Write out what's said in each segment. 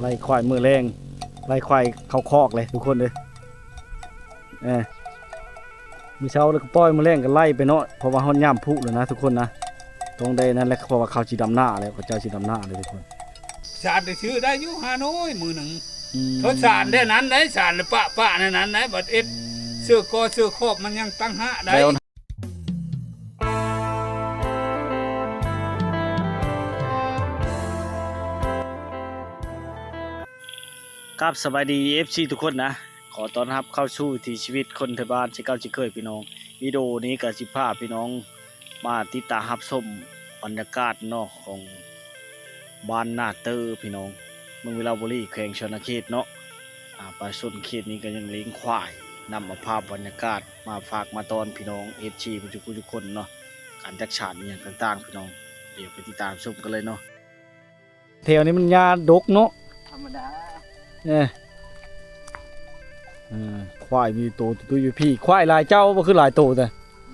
ໄລ່ຄວາຍມື້ແລງ ໄລ່ຄວາຍເຂົ້າຄອກເລີຍທຸກຄົນເອີຍ. ເອີ ມື້ເຊົ້າແລ້ວກໍປ່ອຍ ມື້ແລງກໍໄລ່ໄປເນາະ ເພາະວ່າຮອດຍາມຜຸແລ້ວນະທຸກຄົນນະ. ຕ້ອງໄດ້ນັ້ນແຫຼະ ເພາະວ່າເຂົາຊິດຳນາແລ້ວ ເຂົາເຈົ້າຊິດຳນາແລ້ວທຸກຄົນ. ສານໄດ້ຊື້ໄດ້ຢູ່ຫ້າຮ້ອຍມື້ໜຶ່ງ. ອືມ ເຂົາສານໄດ້ນັ້ນໄດ໋ ສານລະປະ ປະໃນນັ້ນໄດ໋ ບັດເຮັດ ອືມ ເສື້ອກໍເສື້ອຄອບມັນຍັງຕ່າງຫາກໄດ໋. ຄັບ ສະບາຍດີ ເອັຟຊີ ທຸກຄົນນະ ຂໍຕ້ອນຮັບເຂົ້າສູ່ວິຖີຊີວິດຄົນໄທບ້ານເຊັ່ນເກົ່າເຊັ່ນເຄີຍພີ່ນ້ອງ. ວິດີໂອນີ້ກໍຊິພາພີ່ນ້ອງມາຕິດຕາມຮັບຊົມບັນຍາກາດເນາະ ຂອງບ້ານນາເຕີພີ່ນ້ອງ ເມືອງວິລະບູລີ ແຂວງສະຫວັນນະເຂດເນາະ. ອາ ປະຊາຊົນເຂດນີ້ກໍຍັງລ້ຽງຄວາຍ ນຳເອົາພາບບັນຍາກາດມາຝາກມາຕ້ອນພີ່ນ້ອງ ເອັຟຊີ ທຸກຜູ້ທຸກຄົນເນາະ. ການຈັກສານອີ່ຫຍັງຕ່າງໆ ພີ່ນ້ອງ ດຽວໄປຕິດຕາມຊົມກັນເລີຍເນາະ. ແຖວນີ້ມັນຫຍ້າດົກເນາະ ທຳມະດາ. ເອີ ເອີ ຄວາຍມີໂຕຕຸ້ຍຢູ່ພີ້. ຄວາຍຫຼາຍເຈົ້າບໍ່ ຄືຫຼາຍໂຕແທ້?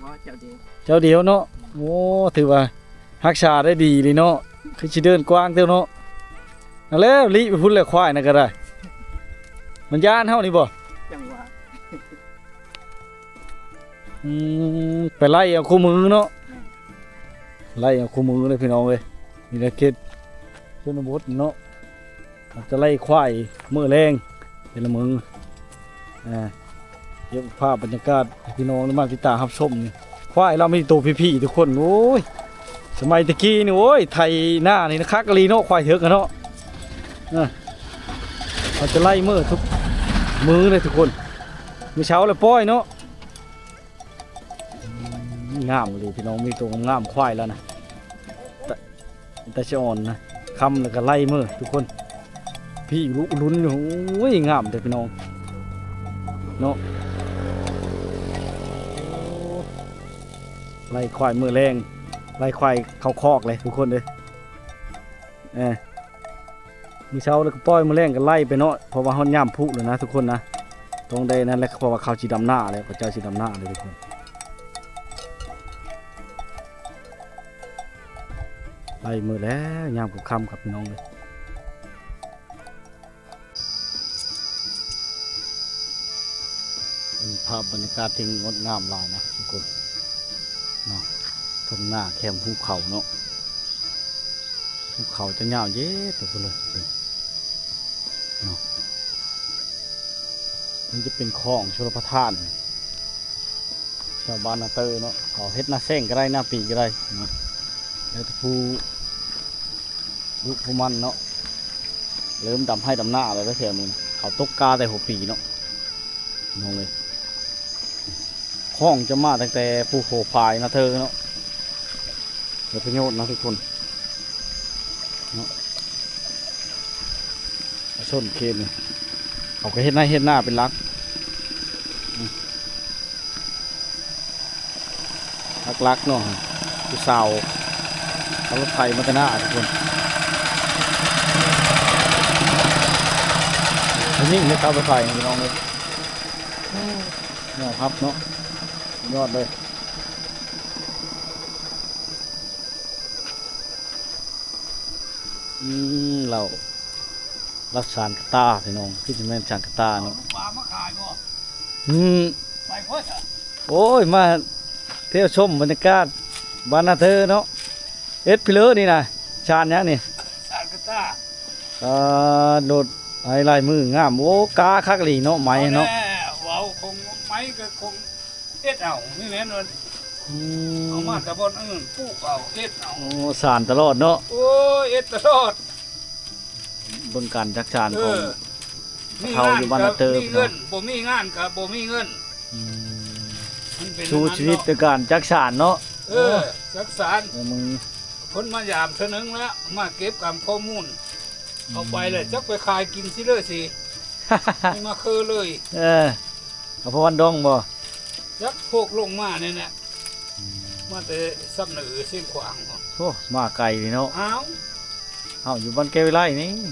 ບໍ່ ເຈົ້າດຽວ ເຈົ້າດຽວເນາະ. ໂອ້ ຖືວ່າຮັກສາໄດ້ດີເລີຍເນາະ ຄືຊິເດີນກວ້າງເຕີບເນາະ. ເອົາແລ້ວ ລີ້ໄປພຸ້ນແລ້ວ ຄວາຍນັ້ນກໍໄດ້ ມັນຢ້ານເຮົານີ້ບໍ່? ຈັ່ງຫວະ. ອືມ ໄປໄລ່ເອົາຄູ່ມື້ເນາະ. ແມ່ນ ໄລ່ເອົາຄູ່ມື້ເລີຍພີ່ນ້ອງເອີຍ. ນີ້ແຫຼະເຂດຊົນນະບົດເນາະ ເຂົາຈະໄລ່ຄວາຍມື້ແລງແຕ່ລະມື້. ອ່າ ເກັບພາບບັນຍາກາດໃຫ້ພີ່ນ້ອງໄດ້ມາຕິດຕາມຮັບຊົມນີ້. ຄວາຍລາວມີໂຕພີ້ໆ ທຸກຄົນ. ໂອ້ຍ ສະໄໝແຕ່ກີ້ນີ້ ໂອ້ຍ ໄຖນານີ້ນະ ຄັກອີ່ຫຼີເນາະ ຄວາຍເຖິກນະເນາະ. ອ່າ ເຂົາຈະໄລ່ມື້ທຸກມື້ເລີຍທຸກຄົນ. ມື້ເຊົ້າແລ້ວປ່ອຍເນາະ. ອືມ ງາມອີ່ຫຼີພີ່ນ້ອງ ມີໂຕງາມໆ ຄວາຍລາວນະ ຕາ ຕາສະອອນນະ. ຄ່ຳແລ້ວກໍໄລ່ມື້ທຸກຄົນ ພີ້ລຸລຸນຢູ່. ໂອ້ຍ ງາມເດ້ພີ່ນ້ອງເນາະ. ໂອ້ ໄລ່ຄວາຍມື້ແລງ ໄລ່ຄວາຍເຂົ້າຄອກເລີຍທຸກຄົນເອີຍ. ເອີ ມື້ເຊົ້າແລ້ວກໍປ່ອຍ ມື້ແລງກໍໄລ່ໄປເນາະ ເພາະວ່າຮອດຍາມຜຸແລ້ວນະທຸກຄົນນະ. ຕ້ອງໄດ້ນັ້ນແຫຼະ ເພາະວ່າເຂົາຊິດຳນາແລ້ວ ເຂົາເຈົ້າຊິດຳນາແລ້ວທຸກຄົນ. ໄລ່ມື້ແລ້ວ ຍາມຄ່ຳໆ ຄັບພີ່ນ້ອງເອີຍ. ເປັນພາບບັນຍາກາດທີ່ງົດງາມຫຼາຍນະທຸກຄົນເນາະ. ທົ່ງນາແຄມພູເຂົາເນາະ ພູເຂົາຈະຍາວເຢັດໄປພຸ້ນເລີຍເນາະ. ນີ້ຈະເປັນຂອງຊົນລະປະທານຊາວບ້ານນາເຕີເນາະ. ເຂົາເຮັດນາແຊງກໍໄດ້ ນາປີກໍໄດ້ເນາະ ແລ້ວແຕ່ຜູ້ ລູກພວກມັນເນາະ ເລີ່ມດຳໄຮ່ດຳນາແລ້ວເດ້ແຖວນີ້ນະ. ເຂົາຕົກກ້າແຕ່ຫົວປີເນາະ ນ້ອງເອີຍ. ຂອງຈະມາຕັ້ງແຕ່ພູໂຂພາຍນາເທີເນາະ ເປັນປະໂຫຍດນະທຸກຄົນເນາະ. ປະຊາຊົນເຂດນີ້ ເຂົາກໍເຮັດໄຮ່ເຮັດນາເປັນຫຼັກ ຫຼັກໆ ເນາະ ຜູ້ສາວຂັບລົດໄຖມາແຕ່ນາທຸກຄົນ. ຜູ້ຍິງເຮັດຂັບລົດໄຖພີ່ນ້ອງເອີຍ. ຍອມຮັບເນາະ ຍອດເລີຍ. ອືມ ລາວ ລາວສານກະຕ່າພີ່ນ້ອງ ຄືຊິແມ່ນສານກະຕ່າເນາະ. ເອົາລູກປາມາຂາຍບໍ່? ອືມ ໄປພຸ້ນຊະ. ໂອ້ຍ ມາທ່ຽວຊົມບັນຍາກາດບ້ານນາເທີເນາະ. ເຮັດພິເລີນີ້ນະ ສານຫຍັງນີ້? ສານກະຕ່າ. ອ່າ ໂດດ ໄອ ລາຍມືງາມ. ໂອ້ ກາຄັກອີ່ຫຼີເນາະ ໄມ້ເນາະ. ເວົ້າແລ້ວ ເວົ້າຂອງໄມ້ກໍຂອງ ເຮັດເອົາ ນີ້ແມ່ນວ່າ ອືມ ເອົາມາແຕ່ບ່ອນອື່ນ ປູກເອົາ ເຮັດເອົາ. ໂອ້ ສານຕະຫຼອດເນາະ. ໂອ້ຍ ເຮັດຕະຫຼອດ. ເບິ່ງການຈັກສານຂອງ ເອີ ເຖົ້າຢູ່ບ້ານນາເຕີ ມີເງິນ ບໍ່ມີງານກໍບໍ່ມີເງິນ. ອືມ ມັນເປັນ ສູ້ຊີວິດດ້ວຍການຈັກສານເນາະ. ເອີ ຈັກສານ. ເອີ ມື້ ເພິ່ນມາຢາມເທື່ອໜຶ່ງແລ້ວ ມາເກັບກຳຂໍ້ມູນ. ອືມ ເອົາໄປແລ້ວຈັກໄປຂາຍກິນຊິເລີຍຊິ ໃຫ້ມາຄືເລີຍ. ເອີ ເອົາພະວັນດອງບໍ່? ຈັກພວກລົງມານີ້ແຫຼະ. ອືມ ມາແຕ່ຊຳເໜີຊຽງຂວາງພຸ້ນ. ໂອ້ ມາໄກເດເນາະ. ອ້າວ ເຮົາຢູ່ບ້ານແກ້ວວິໄລນີ້. ອືມ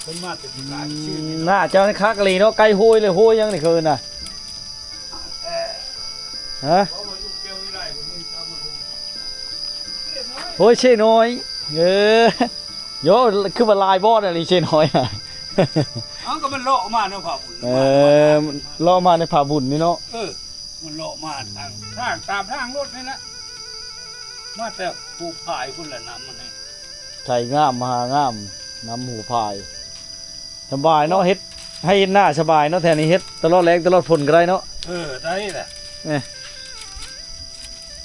ເພິ່ນມາແຕ່ກາຍຊື່ນີ້ເນາະ. ໜ້າເຈົ້ານີ້ຄັກອີ່ຫຼີເນາະ ໄກ່ໂຮຍເລີຍ. ໂຮຍຫຍັງນີ້ເຂົາເອີ້ນນະ? ຮະ? ໂຮຍເຊນ້ອຍ. ເອີ ໂຢ ຄືວ່າຫຼາຍບໍ່ນະ ລີເຊນ້ອຍນະ? ເອົ້າ ກໍມັນເລາະມາແນວຜາບຸນ. ເອີ ເລາະມາໃນຜາບຸນນີ້ເນາະ. ເອີ ມັນເລາະມາທາງ ທາງ ຕາມທາງລົດນີ້ແຫຼະ ມາແຕ່ພູຜາຍພຸ້ນແຫຼະ ນ້ຳມັນນີ້. ໄຖງາມ ມາຫາງາມ ນ້ຳພູຜາຍ. ສະບາຍເນາະ ເຮັດໄຮ່ເຮັດນາສະບາຍເນາະ ແຖວນີ້ເຮັດຕະຫຼອດແລ້ງຕະຫຼອດຝົນກໍໄດ້ເນາະ. ເອີ ໄດ້ແຫຼະ. ເອີ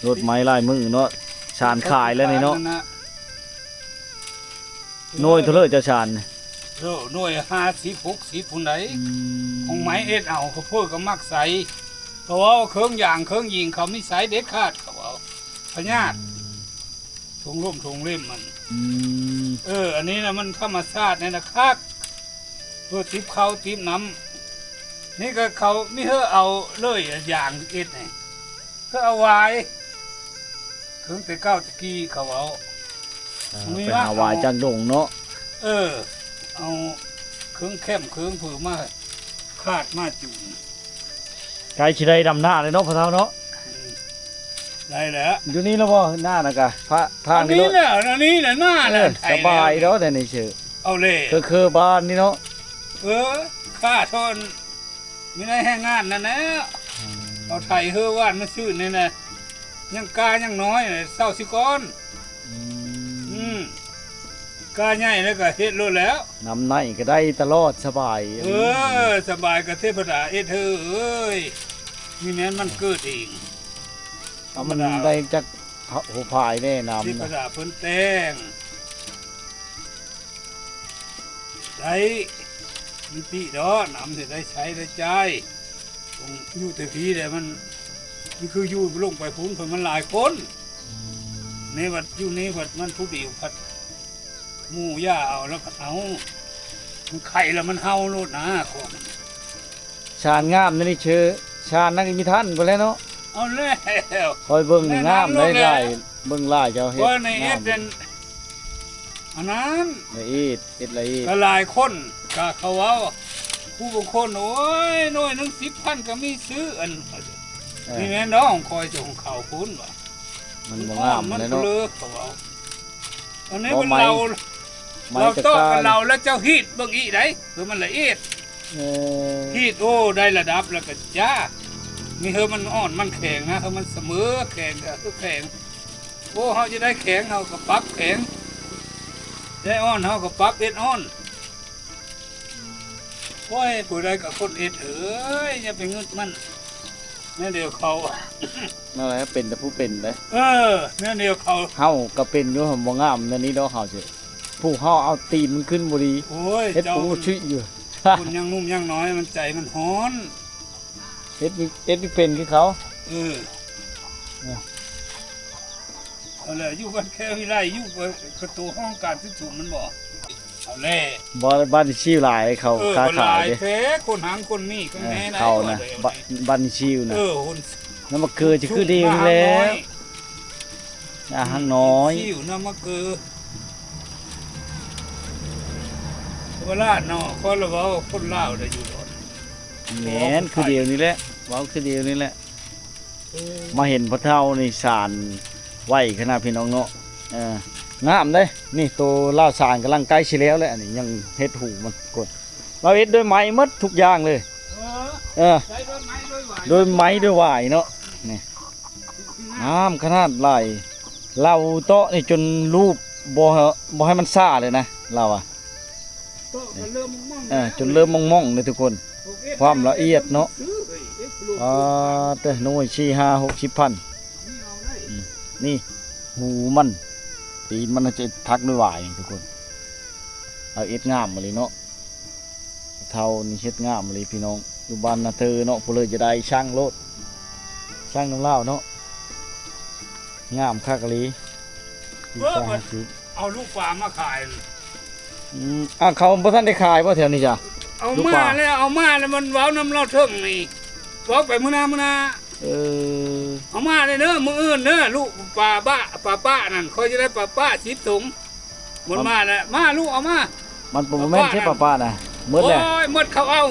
ລົດໄມ້ຫຼາຍມື້ເນາະ ຊານຂາຍແລ້ວນີ້ເນາະ. ໜ່ວຍເທົ່າໃດເຈົ້າຊານ? ໂອ້ ໜ່ວຍຫ້າສິບ ຫົກສິບພຸ້ນໃດ. ອືມ ຂອງໄມ້ເຮັດເອົາ ເຂົາເພິ່ນກໍມັກໃສ່ ເພາະວ່າເຄື່ອງຢາງເຄື່ອງຍິງເຂົາມີໃສ່ເດັດຂາດ ເຂົາເວົ້າ ພະຍາດ. ອືມ ຖົງລົມຖົງເລັມມັນ. ອືມ ເອີ ອັນນີ້ນະມັນທຳມະຊາດນີ້ນະຄັກ ເພື່ອຕິບເຂົ້າຕິບນ້ຳ. ນີ້ກໍເຂົາມີເຮີເອົາເລີຍ ຢາງເຮັດນີ້ ເພື່ອເອົາຫວາຍ ເຄື່ອງແຕ່ເກົ່າແຕ່ກີ້ເຂົາເອົາ. ເອີ ໄປຫາຫວາຍຈາກດົງເນາະ. ເອີ ເອົາເຄື່ອງແຄມເຄື່ອງຜືມາຂາດມາຈູນ. ໃກ້ຊິໄດ້ດຳນາແລ້ວເນາະພໍ່ເຖົ້າເນາະ. ອືມ ໄດ້ແລ້ວ. ຢູ່ນີ້ລະບໍ່ ນານະກະ ພະທາງນີ້ໂລດ. ອັນນີ້ແຫຼະ ອັນນີ້ແຫຼະ ນາແຫຼະ. ເອີ ສະບາຍດອກແຕ່ນີ້ຊື່ ເອົາແລ້ວ ຄື ຄືບ້ານນີ້ເນາະ. ເອີ ຂ້າທ່ອນ ມີໃນແຮງງານນັ້ນແຫຼະ. ອືມ ເອົາໄຖເຮີຫວ່ານມາຊື້ນີ້ນະ ຍັງກ້າຍັງນ້ອຍ ເຊົາຊິກ່ອນ. ອືມ ອືມ ກ້າໃຫຍ່ແລ້ວກໍເຮັດໂລດແລ້ວ. ນ້ຳໃນກໍໄດ້ຕະຫຼອດສະບາຍ. ເອີ ສະບາຍ ກໍເທບພະດາເຮັດເຮີເອີຍ ມີແມ່ນມັນເກີດເອງ. ເອົາ ມັນໄດ້ຈາກຫົວພາຍແດ່ນ້ຳນະ ເທບພະດາເພິ່ນແຕ່ງ. ໄດ້ ມີປີດອກ ນ້ຳຊິໄດ້ໃຊ້ໄດ້ຈ່າຍ. ຢູ່ແຕ່ພີ້ແຫຼະ ມັນ ມັນຄືຢູ່ລົງໄປພຸ້ນ ເພິ່ນມັນຫຼາຍຄົນ. ອືມ ນີ້ບັດຢູ່ນີ້ພັດມັນຜູ້ດຽວ ພັດໝູ່ຢ່າເອົາ ແລ້ວພັດເອົາ ມັນໄຄແລ້ວມັນເຫົ່າໂລດນະ ຂອງ. ຊານງາມແນວນີ້ເຊີ ຊານນັ້ນກໍມີທ່ານພຸ້ນແຫຼະເນາະ. ເອົາແລ້ວ ຂ້ອຍເບິ່ງນີ້ງາມໄດ໋ ແນ່ນອນໂລດແຫຼະ ຫຼາຍ ເບິ່ງຫຼາຍເຈົ້າເຮັດ ເອີ ໃນເອັດນັ້ນ ອັນນັ້ນ ລະອຽດ ເຮັດລະອຽດ ກໍຫຼາຍຄົນກໍເຂົາເວົ້າ ຜູ້ບາງຄົນ ໂອ້ຍ ໜ່ວຍໜຶ່ງສິບພັນກໍມີຊື້ ອັນ ເອີ ນີ້ແມ່ນດອກ ຂອງຂ້ອຍ ຂອງເຂົາພຸ້ນວ່າ ມັນບໍ່ງາມແຫຼະເນາະ ເຂົາເວົ້າ. ອັນນີ້ມັນເລົ່າ ເລົ່າຕໍ່ກັນເລົ່າ ແລ້ວເຈົ້າຮີດເບິ່ງອີກໄດ໋ ເພື່ອມັນລະອຽດ. ເອີ ຮີດ ໂອ້ ໄດ້ລະດັບແລ້ວກໍຈ້າ ມີເຮີມັນອ່ອນມັນແຂງນະ ເຮີມັນສະເໝີແຂງກໍຄືແຂງ. ໂອ້ ເຮົາຈະໄດ້ແຂງ ເຮົາກໍປັບແຂງ ໄດ້ອ່ອນ ເຮົາກໍປັບເຮັດອ່ອນ. ໂອ້ຍ ຜູ້ໃດກໍຄົນເຮັດເອີຍ ຢ່າໄປງຶດມັນ ແນວດຽວເຂົາ ນັ້ນແຫຼະ ເປັນແຕ່ຜູ້ເປັນເດ້. ເອີ ແນວດຽວເຂົາ ເຮົາກໍເປັນຢູ່ ບໍ່ງາມແນວນີ້ດອກ ເຮົາຊິ ຜູ້ເຮົາເອົາຕີນມັນຂຶ້ນບໍ່ດີ. ໂອ້ຍ ເຮັດ ເຈົ້າ ປູຊິຢູ່ ຄົນຍັງໜຸ່ມຍັງນ້ອຍ ມັນໃຈມັນຮ້ອນ. ເຮັດ ເຮັດບໍ່ເປັນຄືເຂົາ. ເອີ ເອີ ເອົາແຫຼະ ຢູ່ບ້ານແຄວວິໄລ ຢູ່ກະໂຕຫ້ອງການສຸດສູງມັນບໍ່. ເອົາແຫຼະ ບໍ່ ບ້ານຊິວຫຼາຍເຂົາ ເອີ ຄ້າຂາຍເດ້ ຫຼາຍແທ້ ຄົນຮັ່ງຄົນມີ ເອີ ເຂົານະ ບ້ານຊິວນະ. ເອີ ນ້ຳໝາກເກືອຈະຄືດຽວນີ້ແຫຼະ ນາຮັກນ້ອຍ ຊິວ ນ້ຳໝາກເກືອ ເວລາເນາະ ຂ້ອຍລະເວົ້າຄົນລາວໄດ້ຢູ່ດອກ. ແມ່ນ ຄືດຽວນີ້ແຫຼະ ເວົ້າຄືດຽວນີ້ແຫຼະ. ເອີ ມາເຫັນພໍ່ເຖົ້ານີ້ສານໄວຂະໜາດ ພີ່ນ້ອງເນາະ. ເອີ ງາມເດ້ ນີ້ໂຕລາວສານກຳລັງໃກ້ຊິແລ້ວແຫຼະ ອັນນີ້ຍັງເຮັດຫູມັນກົດ ລາວເຮັດດ້ວຍໄມ້ໝົດທຸກຢ່າງເລີຍ. ເອີ ເອີ ໃຊ້ດ້ວຍໄມ້ດ້ວຍຫວາຍ ດ້ວຍໄມ້ດ້ວຍຫວາຍເນາະ. ນີ້ງາມຂະໜາດຫຼາຍ ລາວເຕາະນີ້ຈົນລູບບໍ່ ບໍ່ໃຫ້ມັນຊາເລີຍນະ ລາວວ່າ. ເອີ ຈົນເລີ່ມມ່ອງໆເດ້ທຸກຄົນ ຄວາມລະອຽດເນາະ. ອາ ແຕ່ໜ່ວຍສີ່ ຫ້າ ຫົກ ສິບພັນ. ອືມ ນີ້ຫູມັນ ຕີນມັນຈະທັກດ້ວຍຫວາຍທຸກຄົນ. ລາວເຮັດງາມອີ່ຫຼີເນາະ ເຖົ້ານີ້ເຮັດງາມອີ່ຫຼີພີ່ນ້ອງ. ຢູ່ບ້ານນາເທີເນາະ ຜູ້ເລີຍຈະໄດ້ຊ່າງໂລດ ຊ່າງນຳລາວເນາະ. ງາມຄັກອີ່ຫຼີ ເອີ ເອົາລູກປາມາຂາຍ. ອືມ ອ່າ ເຂົາບໍ່ທັນໄດ້ຂາຍບໍ່ແຖວນີ້ຈ້ະ? ເອົາມາແລ້ວ ເອົາມາແລ້ວ ມັນເວົ້ານຳລາວເຖິງນີ້ ເວົ້າໄປມື້ໜ້າ ມື້ໜ້າ. ເອີ ເອົາມາເດີ ມື້ອື່ນເດີ ລູກປາປ້າ ປາປ້ານັ້ນ ຂ້ອຍຈະໄດ້ປາປ້າສິບຖົງ. ມັນມາແລ້ວ ມາລູກເອົາມາ. ມັນບໍ່ແມ່ນເດ້ປາປ້ານະ ໝົດແລ້ວ. ໂອ້ຍ ໝົດເຂົາເອົາ.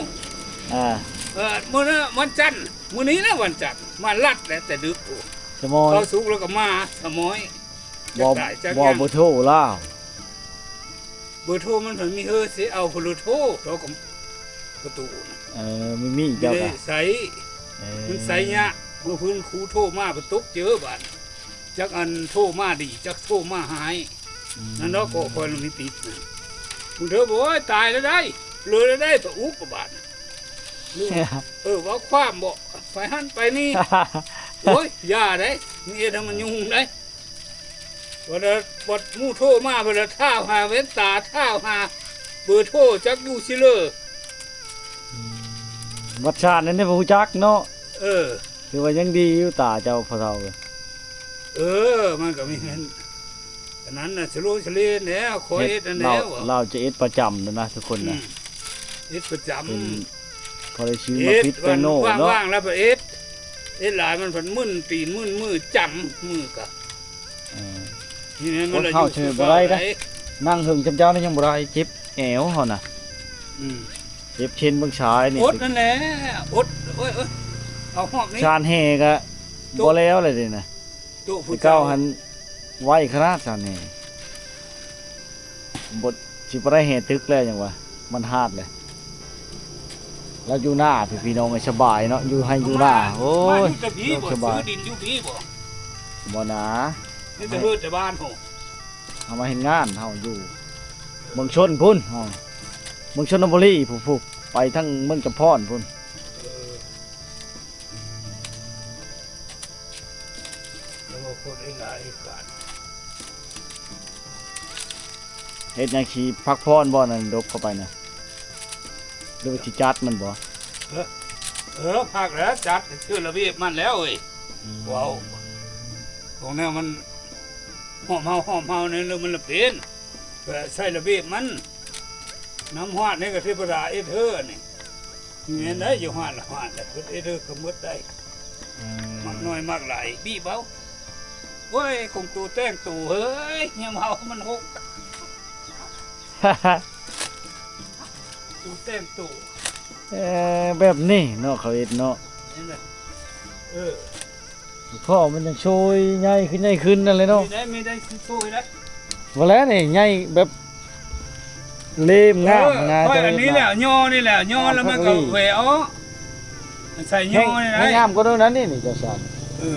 ອ່າ ເອີ ມື້ນະ ວັນຈັນ ມື້ນີ້ນະວັນຈັນ ມາລັດແລ້ວແຕ່ດຶກ. ສະໝອຍ ເຂົ້າສຸກແລ້ວກໍມາ ສະໝອຍ. ບໍ່ ບໍ່ ບໍ່ໂທລາວ. ເບີໂທມັນພັດມີເຮີ ຊິເອົາໂທລະໂທ ເຈົ້າກໍປະຕູນະ. ເອີ ມີ ມີ ມີ ເຈົ້າ ໄດ້ ກະໃຊ້ ເອີ ມັນໃຊ້ຍາກ. ມື້ພື້ນຄູໂທມາປະຕົກເຈີບາດ ຈັກອັນໂທມາດີ ຈັກໂທມາຮ້າຍ. ອືມ ນັ້ນເນາະ ກໍຂ້ອຍລະມີຕິດນະ. ບາງເທື່ອບອກ ໂອ້ຍ ຕາຍແລ້ວໄດ໋ ເລີຍແລ້ວໄດ໋ ປະອຸກກະບາດ. ເອີ ເວົ້າຄວາມບໍ ໄປຫັ້ນໄປນີ້. ໂອ້ຍ ຢ່າໄດ໋ ມີເຮັດໃຫ້ມັນຫຍຸ້ງໄດ໋. ບັດ ບັດໝູ່ໂທມາ ເພິ່ນລະທ້າວຫາແວ່ນຕາ ທ້າວຫາເບີໂທ ຈັກຢູ່ຊິເລີ. ອືມ ວັດຊາດນັ້ນນີ້ບໍ່ຮູ້ຈັກເນາະ. ເອີ ຖືວ່າຍັງດີຢູ່ຕາເຈົ້າພໍ່ເຖົ້າ. ເອີ ມັນກໍມີເງິນ ອັນນັ້ນນະ ສະໂລສະເລແລ້ວ ຂ້ອຍເຮັດອັນແລ້ວ. ລາວຈະເຮັດປະຈຳນະ ທຸກຄົນນະ. ອືມ ເຮັດປະຈຳ ເປັນ ພໍໄດ້ຊື້ມາຜິດແປໂນເນາະ. ວ່າງໆແລ້ວໄປເຮັດ ເຮັດຫຼາຍມັນພັດມຶນຕີນມຶນມື ຈຳມືກະ ເອີ ນີ້ແມ່ນມັນລະຢູ່ຄືເກົ່າໄດ໋. ນັ່ງເຖິງຈຳເຈົ້ານີ້ຍັງບໍ່ໄດ້ ເຈັບແອວເຮົານະ. ອືມ ເຈັບເຊັ່ນເບິ່ງຊາຍນີ້ ອົດນັ້ນແຫຼະ ອົດ. ໂອ້ຍ ເອົາຮອບນີ້ ຊານແຫ່ກະບໍ່ແລ້ວເລີຍນີ້ນະ. ໂຕະຜູ້ ແຕ່ເກົ່າ ເຈົ້າຫັ້ນໄວຂະໜາດຊັ້ນນີ້ ບໍ່ ຊິບໍ່ໄດ້ແຫ່ຕຶກແລ້ວຫຍັງວະ ມັນຮາດເລີຍ. ລາວຢູ່ໜ້າພີ່ ພີ່ນ້ອງເອີຍ ສະບາຍເນາະ ຢູ່ໄຮ່ຢູ່ນາ. ໂອ້ຍ ມາຢູ່ແຕ່ພີ້ບໍ່ ສະບາຍ ຊື້ດິນຢູ່ພີ້ບໍ່? ບໍ່ນາ ມີແຕ່ເຮີດແຕ່ບ້ານພຸ້ນ. ເຮົາມາເຮັດງານ ເຮົາຢູ່ເມືອງຊົນພຸ້ນ ເຮົາເມືອງຊົນນະບູລີພຸ້ນ ໄປທາງເມືອງຈຳພອນພຸ້ນ. ເອີ ແລ້ວກໍຄົນຫຼາຍໆ ເຮັດຫຍັງ ຊິພັກຜ່ອນບໍ່ນັ້ນ ດົບເຂົ້າໄປນະ ຫຼືວ່າຊິຈັດມັນບໍ່? ເອີ ເອີ ພັກແລ້ວ ຈັດຄືລະບຽບມັນແລ້ວເອີຍ. ອືມ ເວົ້າຂອງແນວມັນຫອມເຮົາ ຫອມເຮົານີ້ ແລ້ວມັນລະເປັນ ກໍໃຊ້ລະບຽບມັນ. ນ້ຳຮາດນີ້ກໍເທວະດາເຮັດເຮີນີ້. ແມ່ນໄດ໋ ຢູ່ຮາດລະຮາດແຫຼະ ເພິ່ນເຮັດເຮີກໍໝົດໄດ໋. ອືມ ມັກໜ້ອຍມັກຫຼາຍ ບີບເອົາ. ໂອ້ຍ ຂອງໂຕແຕ່ງໂຕເຮີ້ຍ ຍາມເຮົາມັນຫົກ ໂຕແຕ່ງໂຕ. ເອີ ແບບນີ້ເນາະ ເຂົາເຮັດເນາະ. ນີ້ແຫຼະ ເອີ ພໍ່ມັນຍັງໂຊຍໃຫຍ່ຂຶ້ນ ໃຫຍ່ຂຶ້ນນັ້ນແຫຼະເນາະ. ມີໄດ້ ມີໄດ້ ຊິໂຊຍໄດ້ ວ່າແລ້ວນີ້ໃຫຍ່ແບບເລມງາມນະ. ເອີ ຂ້ອຍອັນນີ້ແຫຼະ ຍໍນີ້ແຫຼະ ຍໍແລ້ວມັນກໍແຫວະອອກ ໃສ່ຍໍນີ້ໄດ້ ງາມກວ່າໂຕນັ້ນນີ້ ນີ້ເຈົ້າຊານ. ເອີ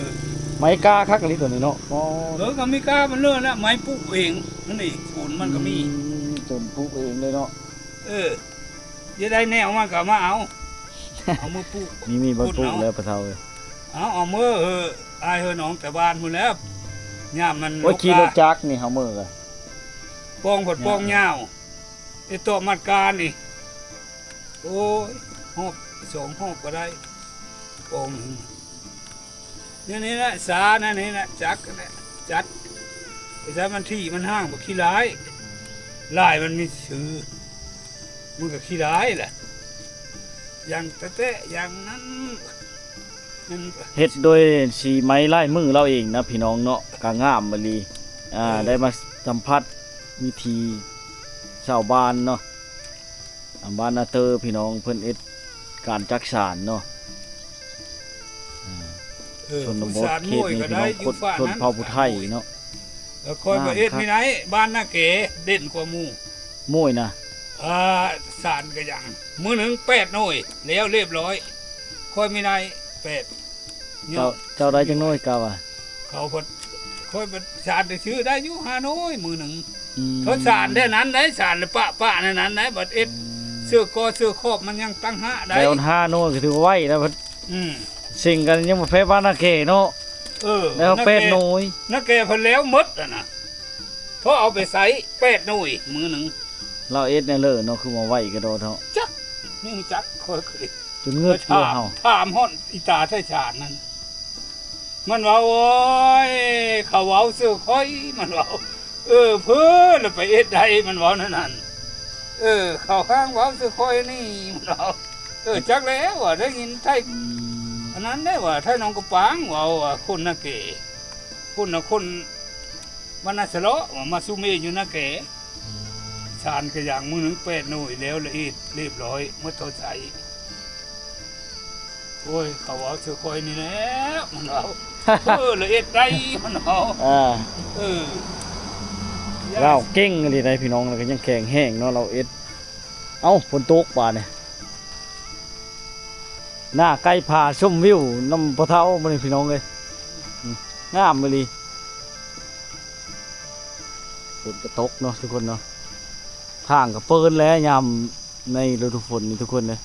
ໄມ້ກ້າຄັກອີ່ຫຼີໂຕນີ້ເນາະ. ອໍ ເອີ ກໍມີກ້າມັນເລີຍລະ ໄມ້ປູກເອງນັ້ນນີ້ ສວນມັນກໍມີ. ອືມ ສວນປູກເອງເລີຍເນາະ. ເອີ ຢາກໄດ້ແນວມັນກໍມາເອົາ ເອົາມືປູກ. ມີມີດ ປູກແລ້ວປະເຖົ້າເອີຍ. ເອົາ ເອົາມື ເອີ ອ້າຍເຮີນ້ອງແຕ່ບ້ານພຸ້ນແຫຼະ. ຍາມມັນ ໂອ້ຍ ຂີ່ລົດຈັກນີ້ເຮົາມືກະ ປ່ອງພັດປ່ອງຍາວ ເຮັດຕອກມັດການນີ້. ໂອ້ຍ ຮອບສອງຮອບກໍໄດ້ ປ່ອງໜຶ່ງ. ແນວນີ້ແຫຼະ ສາ ແນວນີ້ແຫຼະ ຈັກຫັ້ນແຫຼະ ຈັດ ໄປໃສ່ມັນຖີ່ມັນຫ້າງ ບໍ່ຂີ້ຮ້າຍ ຫຼາຍມັນມີຊື່ ມັນກໍຂີ້ຮ້າຍແຫຼະ ຢ່າງແຕະໆ ຢ່າງນັ້ນ ມັນ ເຮັດໂດຍສີໄມ້ລາຍມືລາວເອງນະພີ່ນ້ອງເນາະ ກໍງາມອີ່ຫຼີ. ອ່າ ເອີ ໄດ້ມາສຳຜັດວິຖີຊາວບ້ານເນາະ. ອ່າ ບ້ານນາເຕີ ພີ່ນ້ອງ ເພິ່ນເຮັດການຈັກສານເນາະ. ເອີ ຊົນນະບົດເຂດນີ້ ພີ່ນ້ອງ ຄົນ ຊົນເຜົ່າຜູ້ໄທເນາະ. ເອີ ຂ້ອຍມາເຮັດມີໄດ້ ບ້ານນາເກເດັ່ນກວ່າໝູ່. ໂມຍນະ ອ່າ ສານກະຍັງ ມື້ໜຶ່ງແປດໜ່ວຍ ແລ້ວລຽບຮ້ອຍ. ຂ້ອຍມີໄດ້ແປດ ເຈົ້າ ເຈົ້າໄດ້ຈັກໜ່ວຍກະວ່າ? ເຂົາເພິ່ນ ຂ້ອຍເພິ່ນສານຊື່ໄດ້ຢູ່ຫ້າໜ່ວຍມື້ໜຶ່ງ. ອືມ ເຂົາສານແທ້ນັ້ນໄດ໋ ສານແລ້ວປະໆ ແນວນັ້ນໄດ໋ ບັດເຮັດ ອືມ ເສື້ອກໍເສື້ອຄອບມັນຍັງຕ່າງຫາກໄດ້ ແລ້ວຫ້າໜ່ວຍກໍຖືວ່າໄວນະ. ອືມ ເສັງກັນຍັງບໍ່ແພ້ບ້ານນາເກເນາະ. ເອີ ແລ້ວແປດໜ່ວຍ ນາເກເພິ່ນແລ້ວໝົດຫັ້ນນະ ເຂົາເອົາໄປໃຊ້ແປດໜ່ວຍມື້ໜຶ່ງ. ລາວເຮັດແນວເລີເນາະ ຄືວ່າໄວກະໂດດເນາະ. ຈັກ ຍັງຈັກ ຂ້ອຍຄື ຈົນເງືອດເກີນເຮົາ ຖາມຮອດອີຕາໄທສານນັ້ນ ມັນເວົ້າ ໂອ້ຍ ເຂົາເວົ້າຊື່ຂ້ອຍ ມັນເວົ້າ ເອີ ເພີ້ລະໄປເຮັດໄດ້ ມັນເວົ້າແນວນັ້ນ. ເອີ ເຂົາຫ້າງເວົ້າຊື່ຂ້ອຍນີ້ ມັນເວົ້າ ເອີ ຈັກແລ້ວວ່າ ໄດ້ຍິນໄທ ອືມ ອັນນັ້ນໄດ້ວ່າ ໄທໜອງກະປາງເວົ້າວ່າ ຄົນນາເກ ຄົນນະ ຄົນບ້ານນາສະເລາະ ວ່າມາສູ່ເມຢູ່ນາເກ. ສານກະຢ່າງມື້ໜຶ່ງແປດໜ່ວຍ ແລ້ວລະເອດລຽບຮ້ອຍ ໝົດເທົ່າໃສ. ໂອ້ຍ ເຂົາເວົ້າໃສ່ຂ້ອຍນີ້ແຫຼະ ມັນເວົ້າ ເອີ ລະເອດໄດ້ ມັນເວົ້າ. ເອີ ເອີ ລາວເກັ່ງອີ່ຫຼີໃດ໋ພີ່ນ້ອງ ແລ້ວກໍຍັງແຂງແຮງເນາະ ລາວເອັດ. ເອົ້າ ຝົນຕົກບາດນີ້ ໜ້າໄກ່ຜາຊົມວິວນຳພໍ່ເຖົ້າມື້ນີ້ພີ່ນ້ອງເອີຍ ອືມ ງາມອີ່ຫຼີ. ຝົນກໍຕົກເນາະທຸກຄົນເນາະ ທາງກໍເປີນແລ້ວຍາມໃນລະດູຝົນນີ້ທຸກຄົນເອີຍ.